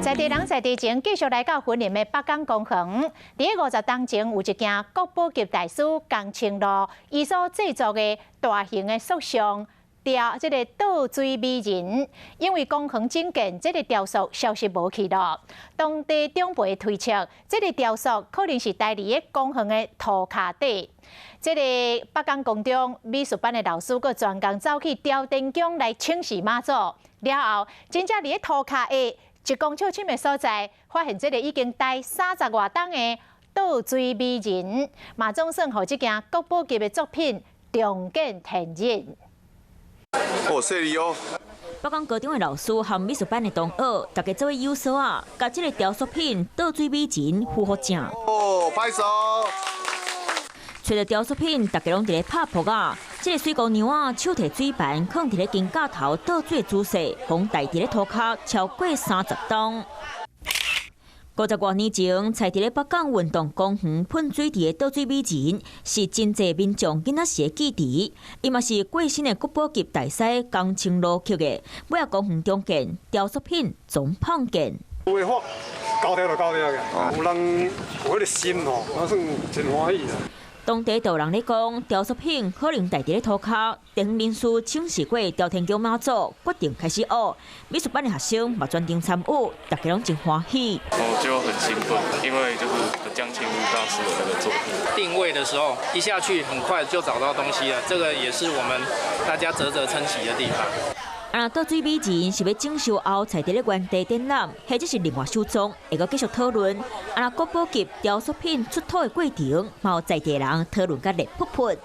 在地人在地情，繼續來到雲林的北港公園。佇50冬前，有一件國寶級大師江青路伊所製作的大型的塑像雕，這個倒水美人，因為公園整建，這個雕塑消失無去咯。當地長輩推測，這個雕塑可能是待佇个公園的塗跤底。這個北港高中美術班的老師閣專工走去朝天宮來請示媽祖，了後真正佇个塗跤下1公尺深的所在，發現這個已經待30外冬的倒水美人，嘛總算予這件國寶級的作品重見天日。哦，犀利哦！北港高中的老師和美術班的同學，大家做伙有手啊，共這個雕塑品倒水美人復活正。哦，拍手！揣著雕塑品，大家攏佇咧拍噗仔。這個水姑娘啊，手提水盤，囥佇咧肩胛頭倒水的姿勢，予刣佇咧塗跤超過30冬。50外年前，採佇咧北港運動公園噴水池的倒水美人，是真濟民眾囡仔時的記憶。伊嘛是過身的國寶級大師江青路刻的。尾仔公園重建，雕塑品總碰見。有畫高調就高調嘅，有人有彼個心吼，我算真歡喜啦。當地就有人咧講，雕塑品可能刣佇咧塗跤，地方人士請示過朝天宮媽祖，決定開始挖。美術班的學生嘛全程參與，大家攏真歡喜。我就很興奮，因為就是江青大師的那個作品。定位的時候，一下去很快就找到東西了，這個也是我們大家嘖嘖稱奇的地方。啊，倒水美人是欲整修後採佇咧原地展覽，或者是另外收藏，會閣繼續討論。啊，國寶級雕塑品出土的過程，嘛有在地人討論甲熱噗噗。